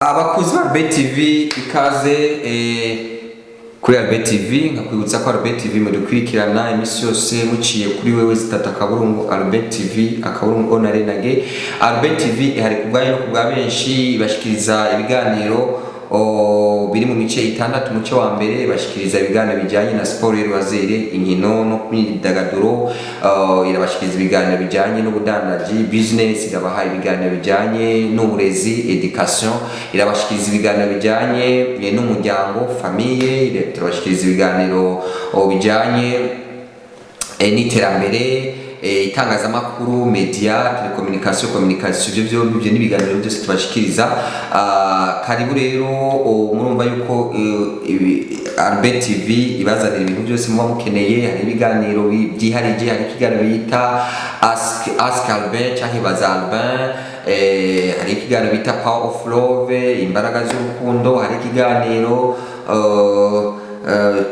Abakunzi ba Albert TV, ikaze kuri Albert TV. Nkakwibutsa ko Albert TV mudukurikirana iminsi yose muciye kuri www.albertv.org. Albert TV ihari ku bwanyu no ku bwa benshi. Ibashikiriza ibiganiro biri mu mice itandatu. Umuce wa mbere, ibashikiriza ibiganiro bijyanye na siporo y'urwazere, inkino no myidagaduro. Irabashikiriza ibiganiro bijyanye n'ubudandaji, business. Irabaha ibiganiro bijyanye n'uburezi, education. Irabashikiriza ibiganiro bijyanye n'umuryango, famille. Turabashikiriza ibiganiro bijyanye n'iterambere, itangazamakuru, media, telecommunication, communication. Ibyo byombi, ibyo n'ibiganiro byose tubashikiriza. Karibu rero. Murumva yuko Albert TV ibazanira ibintu byose muba mukeneye. Hari ibiganiro byiharije, hari ikiganiro bita Ask Albert cyangwa Baza Albert, hari ikiganiro bita Power of Love, imbaraga z'urukundo, hari ikiganiro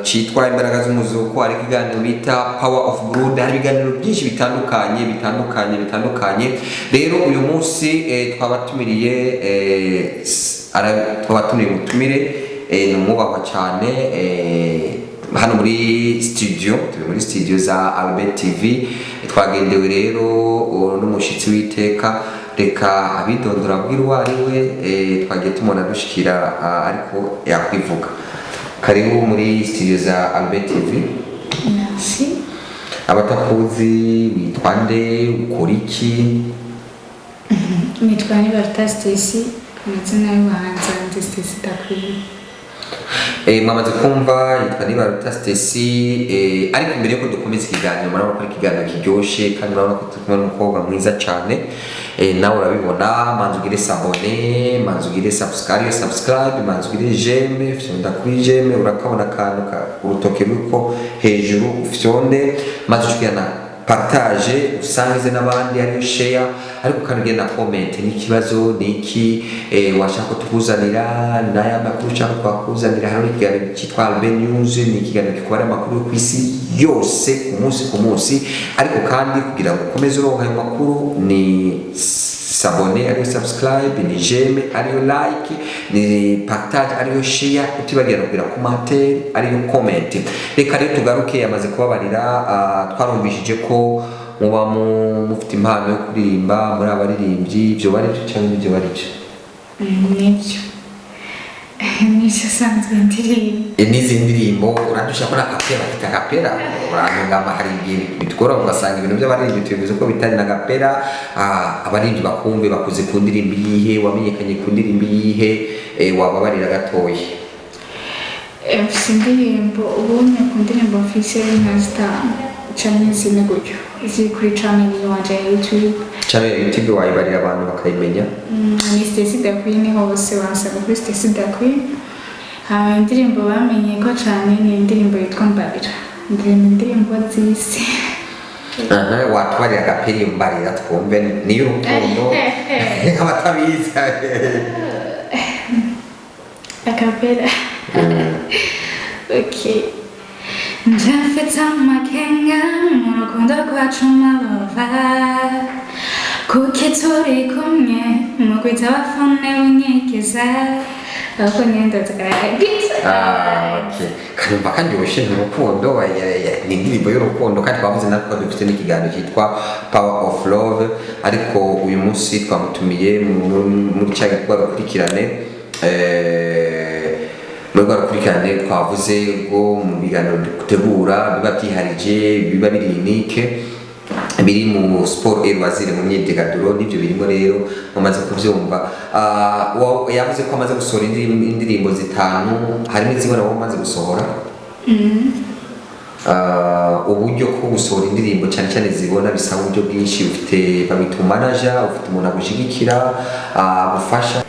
citwa Imbaraga z'Umuzuko, hari ikiganiro bita Power of Blood, hari ibiganiro byinshi bitandukanye, bitandukanye, bitandukanye. Rero uyu munsi twabatumiriye twabatumiriye umutumire, ni umwubahwa cyane. Hano muri studio, turi muri studio za Albert TV. Twagendewe rero n'umushitsi w'iteka. Reka abidondora, abwira uwo ari we. Twagiye tumubona dushikira, ariko yakwivuga. Karibu muri studio za Albert TV. Merci. Abatakuzi, witwa nde, ukora iki? Nitwa Nibarta Stacy, ku mazina y'ubuhanzi wanjye Stacy Dakwiri. Mwamaze kumva, yitwa Nibaruta Stacy. Ariko imbere yuko dukomeza ikiganiro, murabona ko ari ikiganiro kiryoshe kandi murabona ko turi kumwe n'umukobwa mwiza cyane. Nawe urabibona. Manza ugire s'abonner, manza ugire subscribe, subscribe, manza ugire j'aime, fyonda kuri j'aime, urakabona akantu ka urutoke ruriko hejuru, ufyonde, maze ucugira na partage, usangize n'abandi, ariyo share. Ariko kandi ugenda na comment n'ikibazo niki washaka ko tukuzanira, n'aya makuru ushaka twakuzanira. Hariho ikiganiro cyitwa Albert News, ni ikiganiro gikora amakuru yo ku isi yose ku munsi ku munsi. Ariko kandi kugira ngo ukomeze uronka ayo makuru ni s'abonner, ariyo subscribe, ni j'aime, ariyo like, ni partage, ariyo share, utibagira kugira commentaire, ariyo comment. Reka rero tugaruke. Yamaze kubabarira. Twarumvishije ko muba mufite impano yo kuririmba, muri abaririmbyi. Ibyo bari byo cyangwa ibyo bari byo? Nibyo, nibyo, usanzwe ndirimba. N'izi ndirimbo uradushyira ko na cappella, bafite a cappella. Urantungama, hari igihe bitugora ugasanga ibintu by'abaririmbyi tubivuze ko bitari na cappella. Abaririmbyi bakumve bakuze ku ndirimbo iyihe, wamenyekanye ku ndirimbo iyihe? Wababarira gatoya. Mfise indirimbo ubunye, ku ndirimbo mfise nka zitanu canke zine gutyo ziri kuri channel wanje ya YouTube. Channel ya YouTube wayibarira abantu bakayimenya? Ni Stacy the Queen, hose wansanga kuri Stacy the Queen. Hama indirimbo bamenye ko cane ni indirimbo yitwa Mbarira, ndirimba indirimbo z'isi. Aha, watubarira a cappella Mbarira twumve, niyo urukundo nk'abatabizi. A cappella, okay. Ndafite amakenga mu rukundo rwacu malova, kuki turi kumwe mu kwitaba phone unyikiza, ahubwo nyine ndaza. Ah, okay. Kanumva karyoshe, ni urukundo, ni indirimbo y'urukundo. Kandi twavuze natwe ko dufite n'ikiganiro cyitwa Power of Love, ariko uyu munsi twamutumiye muri cya gikorwa rukurikirane, muri rwa rukurikirane twavuze bwo mu biganiro dutegura biba byiharije, biba biri unique, biri mu sport et loisir, mu myidagaduro, n'ibyo birimo. Rero mumaze kubyumva. Yavuze ko amaze gusohora indirimbo zitanu, harimo izibona wowe umaze gusohora. Uburyo ko gusohora indirimbo cyane cyane zibona bisaba uburyo bwinshi. Ufite, bamwita umanager, ufite umuntu agushyigikira, agufasha?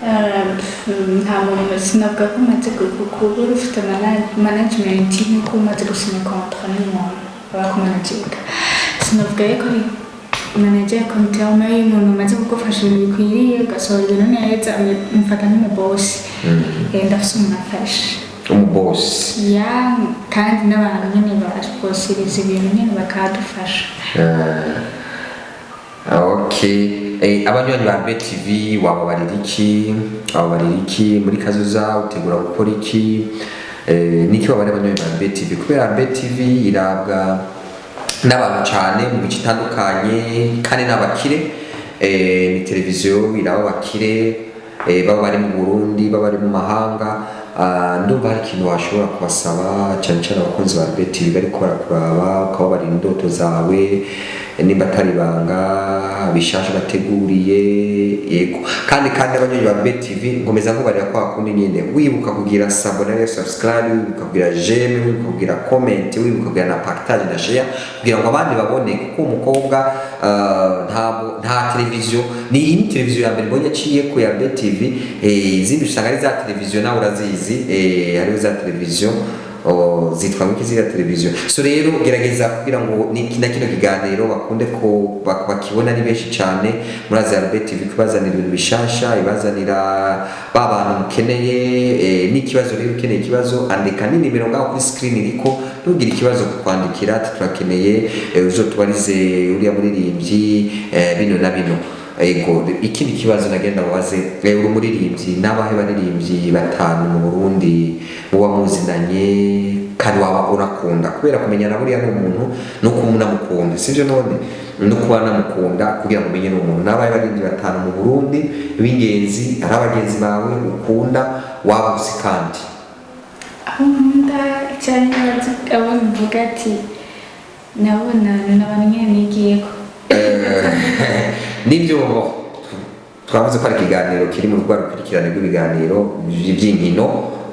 Nta muntu, sinavuga ko umaze kuba ufite management nk'uko umaze gusinya contrat n'umuntu aba akumanaginga. Sinavuga yuko ari manager comme terme y'umuntu umaze kugufasha ibintu bikwiriye, ugasohora ibintu neza, mufata nk'umubosi. Ndafise umuntu afasha. Umubosi. Ya, kandi n'abantu nyine basposiriza ibintu nyine bakadufasha. Okay. Abanywanyi ba BTV wababarira iki? Wababarira iki muri kazoza? Utegura gukora iki? Niki wabarira abanywanyi ba BTV? Kubera BTV irabwa n'abantu cyane mu mico itandukanye kandi n'abakire. Ni televiziyo iraba abakire, baba bari mu Burundi, baba bari mu mahanga. Ndumva hari ikintu washobora kubasaba cyane cyane abakunzi ba BTV bariko barakuraba, ukababarira indoto zawe, nimba atari ibanga bishasha bateguriye. Yego, kandi abanywanyi ba BTV nkomeza nkubarira kwa kundi nyene: wibuka kugira s'abonner, subscribe, wibuka kugira j'aime, wibuka kugira comment, wibuka kugira na partage na share kugira ngo abandi babone, kuko umukobwa ntabwo nta televiziyo, ni iyi ni televiziyo ya mbere mbonye aciye ku ya BTV. Izindi usanga ari za televiziyo nawe urazizi, hariho za televiziyo, oh, zitwa ngo ziriya televiziyo. So rero gerageza kugira ngo ni na kino kiganiro bakunde ko bakibona ari benshi cyane. Murazi Albert TV kubazanira ibintu bishasha, ibazanira ba bantu mukeneye. N'ikibazo rero, ukeneye ikibazo, andika n'inimero ngaho kuri screen iriko. Ntugire ikibazo kukwandikira ati turakeneye, uzotubarize uriya muririmbyi, bino na bino. Ego, ikindi kibazo nagenda mubaze, uri umuririmbyi, n'abahe baririmbyi batanu mu Burundi muba muzinanye kandi waba urakunda? Kubera kumenyana buriya n'umuntu nuko unamukunda, sivyo? None no kuba namukunda kugira ngo umenye n'umuntu, n'abahe baririmbyi batanu mu Burundi b'ingenzi ari abagenzi bawe ukunda waba uzi kandi? Abo nkunda cyane, abo mvuga ati nabona ni abantu nyine nigiyeko. Nibyo, twavuze ko ari ikiganiro kiri mu rwa rukurikirane rw'ibiganiro by'inkino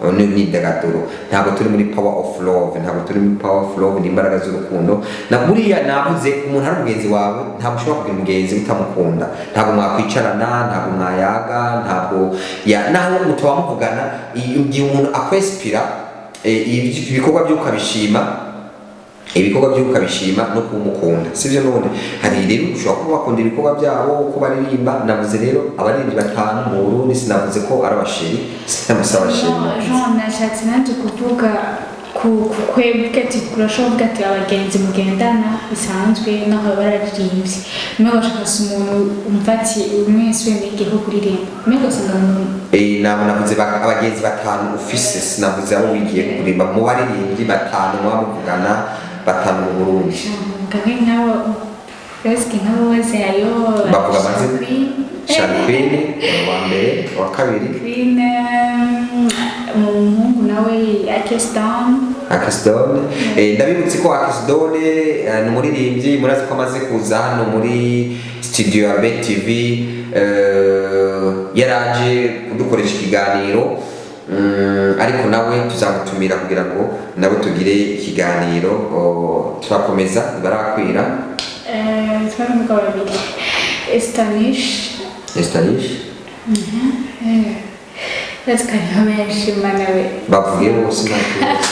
n'imyidagaduro. Ntabwo turi muri power of love, ntabwo turi muri power of love, ni imbaraga z'urukundo. Na buriya navuze umuntu ari mugenzi wawe, ntabwo ushobora kugira umugenzi utamukunda. Ntabwo mwakwicarana, ntabwo mwayaga, ntabwo ya naho mutaba muvugana. Igihe umuntu akwespira, ibikorwa byo ukabishima, ibikorwa byo ukabishima no kumukunda, sibyo? None hari rero ushobora kuba bakunda ibikorwa byabo uko baririmba. Navuze rero abaririmbyi batanu mu Burundi, sinavuze ko ari abasheri, sinavuze abasheri. No, Jean, nashatse nanjye kuvuga ku kwebwe ati urashobora kuvuga ati abagenzi mugendana bisanzwe naho bararirimbye, mbega ugashaka si umuntu umva ati mwese wenigiyeho kuririmba, mbega usanga umuntu Ntabwo navuze abagenzi batanu ufise, sinavuze abo wigiye kuririmba. Mu baririmbyi batanu muba muvugana, batanu mu Burundi. Nkabe nk'abo, presque nk'abo bose hariho. Bavuga amazina. Queen. Channy Queen uwa mbere, uwa kabiri? Queen, umuhungu nawe Akeston. Akisdone. Ndabibutse ko Akisdone ni umuririmbyi, murazi ko amaze kuza hano muri studio ya BTV, yaraje kudukoresha ikiganiro, ariko nawe tuzamutumira kugira ngo nawe tugire ikiganiro. Turakomeza barakwira. Twari umugabo babiri, Estanish. Estanish. Batwariho benshi, mana we. Bavuge bose, nta kibazo.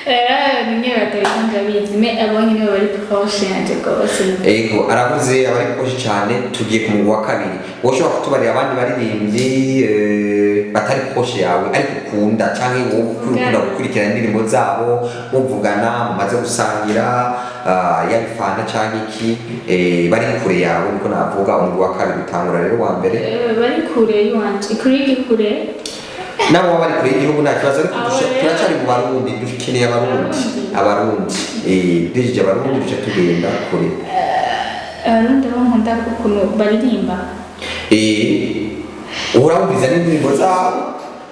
Rero ni nyine batabikunda, ndabizi, mais abo nyine bari proche yanjye rwose. Ego, aravuze abari proche cyane. Tugiye ku mugwi wa kabiri. Wowe ushobora kutubarira abandi baririmbyi, batari proche yawe ariko ukunda, cyangwa wowe ukunda gukurikirana indirimbo zabo, muvugana, mumaze gusangira, yaba ifanta cyangwa iki, bari kure yawe, niko navuga. Umugwi wa kabiri utangura rero wa mbere. Bari kure y'iwanje, kure y'igikure. Nabo baba bari kure y'igihugu nta kibazo, ariko Abo rero- turacyari mu Barundi, dukeneye Abarundi. Abarundi, duhejeje Abarundi duca tugenda kure. Abarundi bo nkunda ukuntu baririmba. Uhora wumviza n'indirimbo zabo.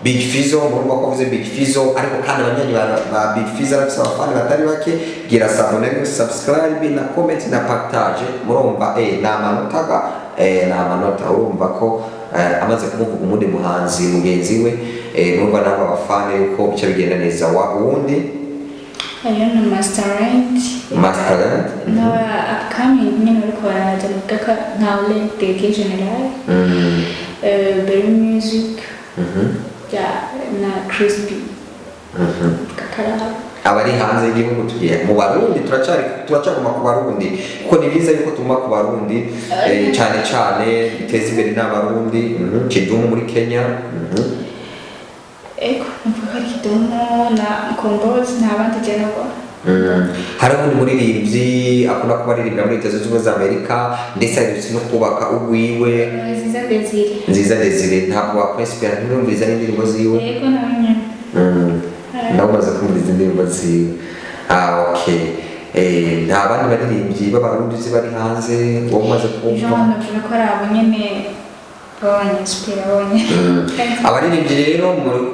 Big Fizzo, murumva ko avuze Big Fizzo, ariko kandi abanywanyi ba Big Fizzo arafise abafani batari bake. Gira s'abonner, subscribe na comment na partage. Murumva, ni amanota ga, ni amanota. Urumva ko amaze kumuvuga umundi muhanzi mugenzi we, murumva nabo abafani yuko bica bigenda neza. Wa uwundi? Hariyo na Masterland. Masterland. N'aba upcoming nyine bariko baraza, bavuga ko nka Oleg Dege General, Berry Music, ya na Crispy. Kakaraba. Abari hanze y'igihugu, tugiye mu Barundi, turacari turacaguma ku Barundi kuko ni byiza yuko tuguma ku Barundi, cyane cyane biteza imbere n'Abarundi. Kidumu muri Kenya. Ego, mvuga ko ari Kidumu na Mkombozi, nta bandi je nabona. Hari undi muririmbyi akunda kuba aririmbira muri Leta Zunze Ubumwe za Amerika, ndetse aherutse no kubaka ugwiwe. Nziza Desire. Nziza Desire, ntabwo wakwesipira ntirumviriza n'indirimbo ziwe? Yego, nawe nyene. Nawe umaze kumviriza indirimbo ziwe? Ah, okay. Nta bandi baririmbyi b'Abarundi uzi bari hanze wowe umaze kumva? Jean, navuga ko ari abo nyene babanyinspira bonyene. Abaririmbyi rero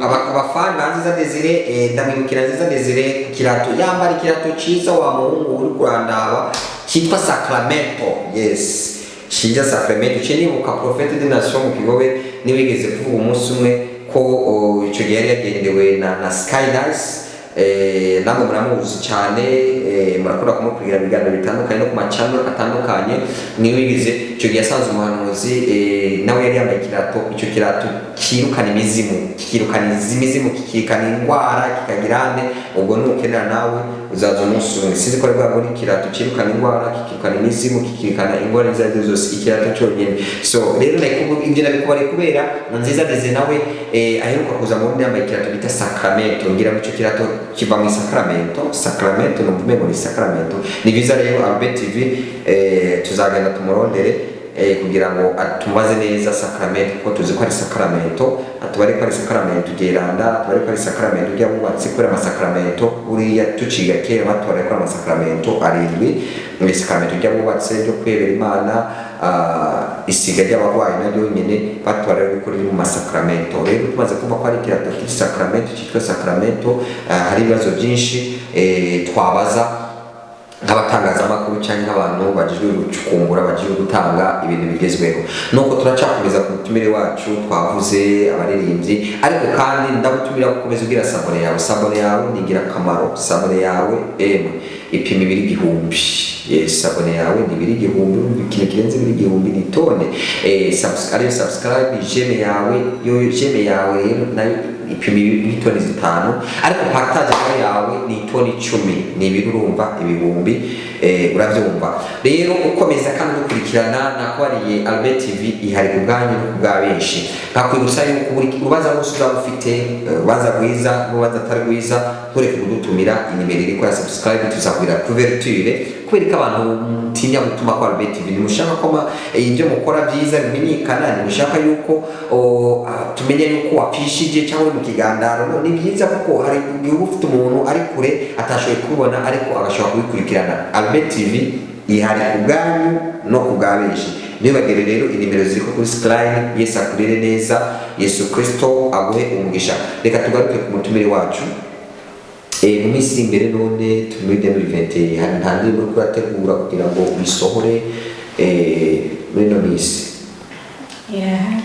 abafani ba Nziza Desire, ndamwibukira Nziza Desire ku kirato, yambara ikirato ciza, wa muhungu uri kurandaba, cyitwa Sacramento. Yes, ciza Sacramento. Ciye nibuka Prophète de Nation mu Kigobe, niwigeze kuvuga umunsi umwe ko ico gihe yari yagendewe na Sky Nice. Namwe muramuzi cyane, murakunda kumukurikira ibiganiro bitandukanye no ku macano atandukanye. Niwigeze icyo gihe yasanze umuhanuzi, nawe yari yambaye ikirato, icyo kirato kirukana imizimu, kikirukana imizimu, kikirukana indwara, kikagira ane. Ubwo nukenera nawe uzaza umunsi umwe. Sinzi ko ari bwa muri ikirato kirukana indwara, kikirukana imizimu, kikirukana ingwara izo ari zo zose, ikirato cyonyine. So rero ibyo nabikubariye kubera Nziza Desire nawe aheruka kuza mu Burundi yambaye ikirato bita Sacramento. Ngira ngo icyo kirato kiva mu Sacramento. Sacramento, numva umengo ni Sacramento. Ni byiza rero, Albert TV, tuzagenda tumurondere kugira ngo tumubaze neza Sacramento, kuko tuzi ko ari Sacramento, atubare ko ari Sacramento geranda, atubare ko ari Sacramento ry'abubatsi, kubera amasakramento buriya tuciga kera batubare ko ari amasakramento arindwi: mu Sacramento ry'abubatse, ryo kwebera Imana, isiga ry'abarwayi naryo nyine batubare ko riri mu masakramento. Rero tumaze kumva ko ari ikirato kiri Sacramento, cyitwa Sacramento, hari ibibazo byinshi twabaza nk'abatangazamakuru cyangwa nk'abantu bajejwe gucukumbura, bajejwe gutanga ibintu bigezweho. Nuko turacakomeza ku mutumire wacu. Twavuze abaririmbyi, ariko kandi ndagutumira gukomeza ugira s'abonner yawe. S'abonner yawe ni ingirakamaro. S'abonner yawe emwe ipima ibiri igihumbi. Yes, s'abonner yawe ni ibiri igihumbi. Urumva ikintu kirenze ibiri igihumbi ni tone. Ariyo subscribe, j'aime yawe yo, j'aime yawe rero nayo ipima nk'itoni 5, ariko partage nayo yawe ni itoni 10, ni ibiri, urumva ibihumbi. Urabyumva rero, ukomeza kandi udukurikirana. Nakubariye, Albert TV ihari ku bwanyu no ku bwa benshi. Nkakwibutsa yuko buri urubanza rwose uzaba ufite, urubanza rwiza n'urubanza atari rwiza, ntureke kudutumira. Inimero iri kuri subscribe, tuzakubwira couverture. Kubera ko abantu mutinya gutuma ko Albert TV, ntimushaka ko ibyo mukora byiza bimenyekana, ntimushaka yuko tumenya yuko wapfishije cyangwa uri mu kigandaro. No, ni byiza kuko hari igihe uba ufite umuntu ari kure atashoboye kubibona, ariko agashobora kubikurikirana. Albert TV ihari ku bwanyu no ku bwa benshi. Ntibagire rero inimero ziri kuri screen. Yesu akurire neza, Yesu Kristo aguhe umugisha. Reka tugaruke ku mutumire wacu. Mu minsi iri imbere, none turi muri 2020, hari nta ndirimbo uriko urategura kugira ngo uyisohore muri ino minsi? Irahari,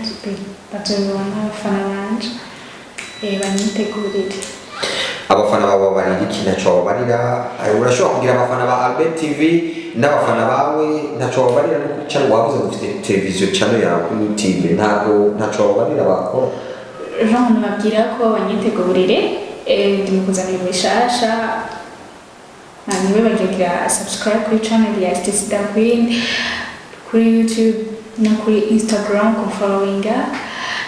bazobibona abafana banje, banyitegurire. Abafana bawe babarira iki? Ntacyo babarira? Urashobora kugira abafana ba Albert TV n'abafana bawe, ntacyo babarira no kuri channel wavuze ngo ufite televiziyo, channel yawe kuri YouTube, ntabwo ntacyo babarira bakora? Jean, nababwira ko banyitegurire, ndi mu kuzana ibintu bishasha. Hanyuma bagira subscribe kuri channel ya Stacy the Queen kuri YouTube no kuri Instagram, kumfollowinga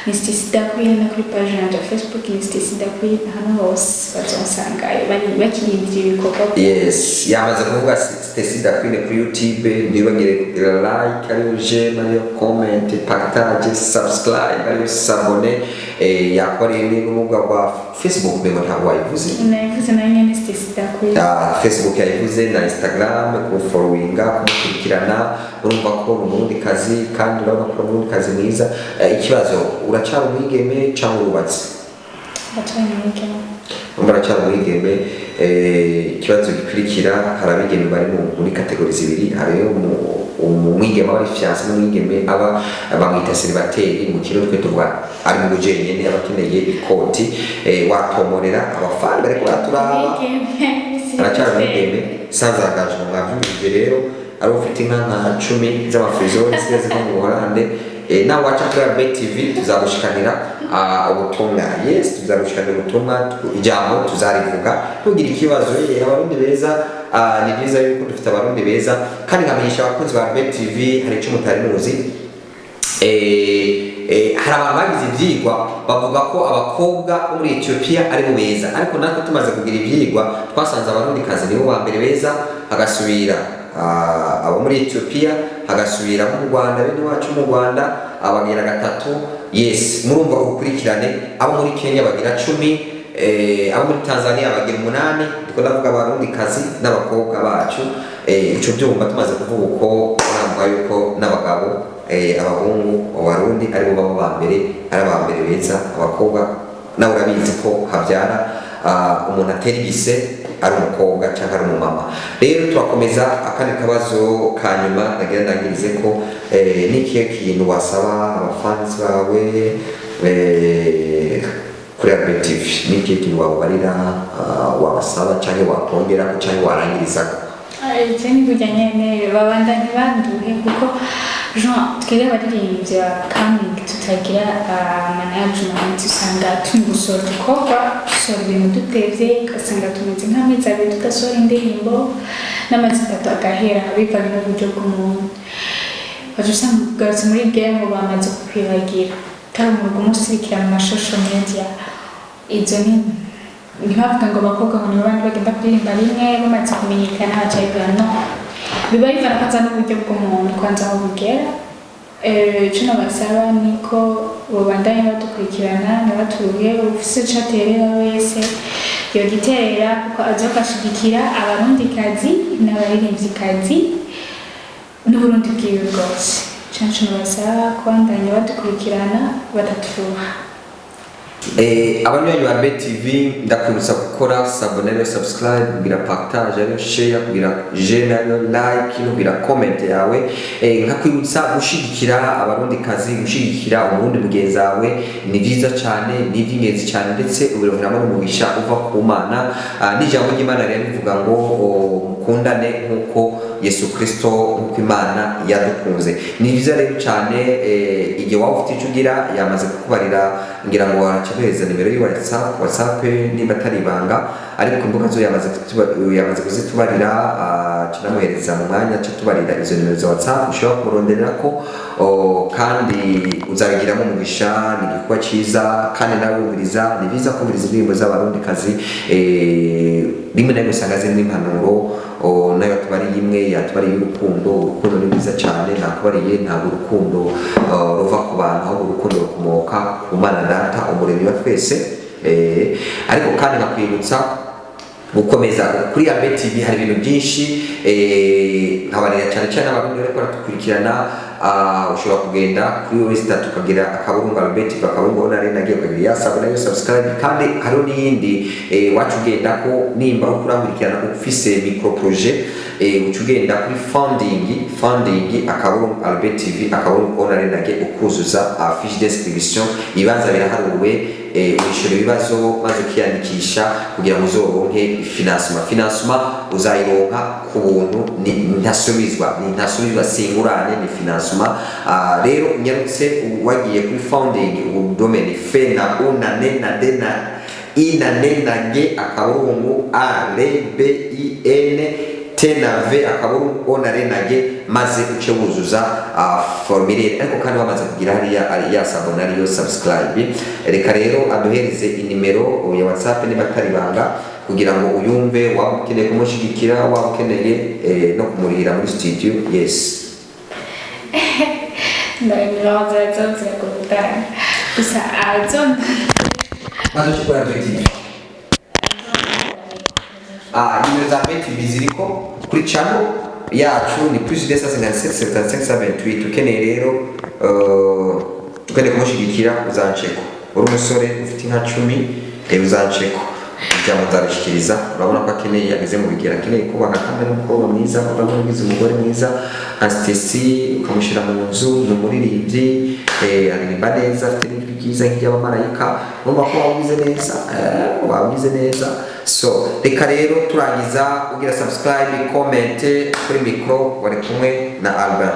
ni Stacy the Queen, no kuri page yanjye ya Facebook ni Stacy the Queen. Ahantu hose bazonsangayo bakirindira ibikorwa. Yes, yamaze kuvuga Stacy the Queen kuri YouTube. Ntibagire kugira like, ariyo j'aime, ariyo comment, partage, subscribe, ariyo s'abonner. Yakoreye n'urubuga rwa Facebook, mbego ntabwo wayivuze. Nayivuze nayo nyene, Stacy the Queen. Ah, Facebook yayivuze na Instagram, kumufollowinga, kumukurikirana. Urumva ko ni umurundi kazi, kandi urabona ko ari umurundi kazi mwiza. Ikibazo, uracyari umwigeme cyangwa urubatse? Ndacyari umwigeme. Urumva aracyari umwigeme. Ikibazo gikurikira, hari abigeme bari muri catégories zibiri. Hari umwigeme aba ari fiancé n'umwigeme aba bamwita célibataire. Mu kirundi twe tuvuga ari mu bujenyene, aba akeneye ikoti. Watomorera abafana bariko baraturaba. Umwigeme. Aracyari umwigeme sans engagement. Mwavyumvise rero, ari ufite inka nka 10 z'amafrizone zisigaye ziva mu Buholande, nawe waca kuri Albert TV, tuzagushikanira ubutumwa. Yes, tuzagushikanira ubutumwa, ijambo tuzarivuga, ntugire ikibazo. Abarundi beza, ni byiza yuko dufite abarundi beza. Kandi nkamenyesha abakunzi ba Albert TV, hari icyo mutari muzi. Hari abantu bagize ibyigwa bavuga ko abakobwa bo muri Ethiopia ari bo beza, ariko natwe tumaze kugira ibyigwa twasanze Abarundikazi nibo ba mbere beza, hagasubira abo muri Ethiopia, hagasubira mu Rwanda, bene wacu mu Rwanda abagira gatatu. Yes, murumva ubukurikirane. Abo muri Kenya bagira 10, abo muri Tanzania bagira 8. Ndiko ndavuga Abarundikazi n'abakobwa bacu. Ico byumva tumaze kuvuga uko, urumva yuko n'abagabo, abahungu Abarundi aribo baba ba mbere, ari aba mbere beza. Abakobwa nawe urabizi ko habyara umuntu atera igise ari umukobwa cyangwa ari umumama. Rero turakomeza akandi kabazo ka nyuma nagira ndangirize ko ni ikihe kintu wasaba abafansi bawe kuri Albert TV? Ni ikihe kintu wababarira, wabasaba cyangwa wakongera cyangwa warangirizako? Icyo ni kurya nyene babanda ntibanduhe, kuko Jean twebwe abaririmbyi ba coming tutagira management, usanga turi gusohora udukorwa, dusohora ibintu dutevye, ugasanga tumeze nk'amezi 2 tudasohora indirimbo, n'amezi 3 agahera, bivanye n'uburyo bw'umuntu. Baca usanga ugarutse muri game bamaze kukwibagira, utari umuntu umusirikira mu ma social media. Izo ni ntibavuga ngo abakobwa ngo nibo bandi bagenda kuririmba rimwe bamaze kumenyekana baca bivuga no biba bivana kwanza n'uburyo bw'umuntu, kwanza aho bugera. Ico nobasaba niko bobandanya badukurikirana, ntibaturuhe. Ufise ico aterera wese yogiterera, kuko azogashigikira Abarundikazi n'abaririmvyikazi n'Uburundi bwiwe bwose. Ico nico nobasaba, kubandanya badukurikirana badaturuha. Abanywanyi ba BTV, ndakwibutsa gukora s'abonner ariyo subscribe, kugira partage ariyo share, kugira j'aime ariyo like, no kugira comment yawe. Nkakwibutsa gushigikira Abarundikazi, gushigikira Umurundi mugenzi wawe ni byiza cyane, ni iby'ingenzi cyane, ndetse ubironkeramo n'umugisha uva ku Mana. N'ijambo ry'Imana rero rivuga ngo mukundane nk'uko Yesu Kristo, nk'uko Imana yadukunze. Ni byiza rero cyane. Igihe waba ufite icyo ugira, yamaze kukubarira, ngira ngo waracaduhereza nimero ye WhatsApp niba atari ibanga, ariko imbuga zo yamaze kuzitubarira. Tunamuhereza mu mwanya tubarira izo nimero za WhatsApp ushobora kumuronderera ko kandi uzabigiramo umugisha. Ni igikorwa cyiza, kandi nawe wumviriza, ni byiza kumviriza indirimbo z'Abarundikazi. Rimwe na rimwe usanga zirimo impanuro. Nayo yatubariye imwe, yatubariye y'urukundo. Urukundo ni rwiza cyane, nakubariye ntabwo urukundo ruva ku bantu, ahubwo urukundo rukomoka ku Mana Data, Umuremyi wa twese. Ariko kandi nkakwibutsa gukomeza kuri Abe TV, hari ibintu byinshi. Nkabarira cyane cyane Abarundi bariko baradukurikirana, ushobora kugenda kuri wowe zitatu ukagira akaburungu Albert TV akaburungu onare nagiye ukagira ya sub nayo subscribe. Kandi hariho n'iyindi wacu ugenda ko nimba uriko urankurikirana ufise micro projet, uca ugenda kuri funding akaburungu Albert TV akaburungu onare nage, ukuzuza fiche d'inscription. Ibibanza biraharuwe. Wishyura ibibazo maze ukiyandikisha kugira ngo uzoronke financement. Financement uzayironka ku buntu, ni ntasubizwa, ni ntasubizwa, singurane, ni financement. Rero unyarutse wagiye kuri funding udome F na U na N na D na I na N na G akaburungu A L B I N T na V akaburungu O na R na G, maze uce wuzuza formulaire. Ariko kandi wamaze kugira hariya ari ya s'abonner ariyo subscribe. Reka rero aduhereze inimero ya WhatsApp niba atari ibanga, kugira ngo uyumve, waba ukeneye kumushigikira, waba ukeneye no kumurihira muri studio. Yes. Nimero zazo ziragutanga gusa azonda. Maze uce kuri TV. Nimero za BTV ziriko kuri channel yacu, ni plus 257 75 28. Ukeneye rero ukeneye kumushigikira, uzanceko. Uri umusore ufite inka 10, uzanceko, ijambo nzabishikiriza. Urabona ko akeneye, ageze mu bigero, akeneye kubaka, kandi ari umukobwa mwiza. Urabona ugize umugore mwiza nka Stacy ukamushyira mu nzu, ni umuririmbyi, aririmba neza, afite n'ijwi ryiza nk'iry'abamarayika. Urumva ko wabugize neza, wabugize neza. So reka rero turangiza ugira subscribe, comment. Kuri micro wari kumwe na Albert.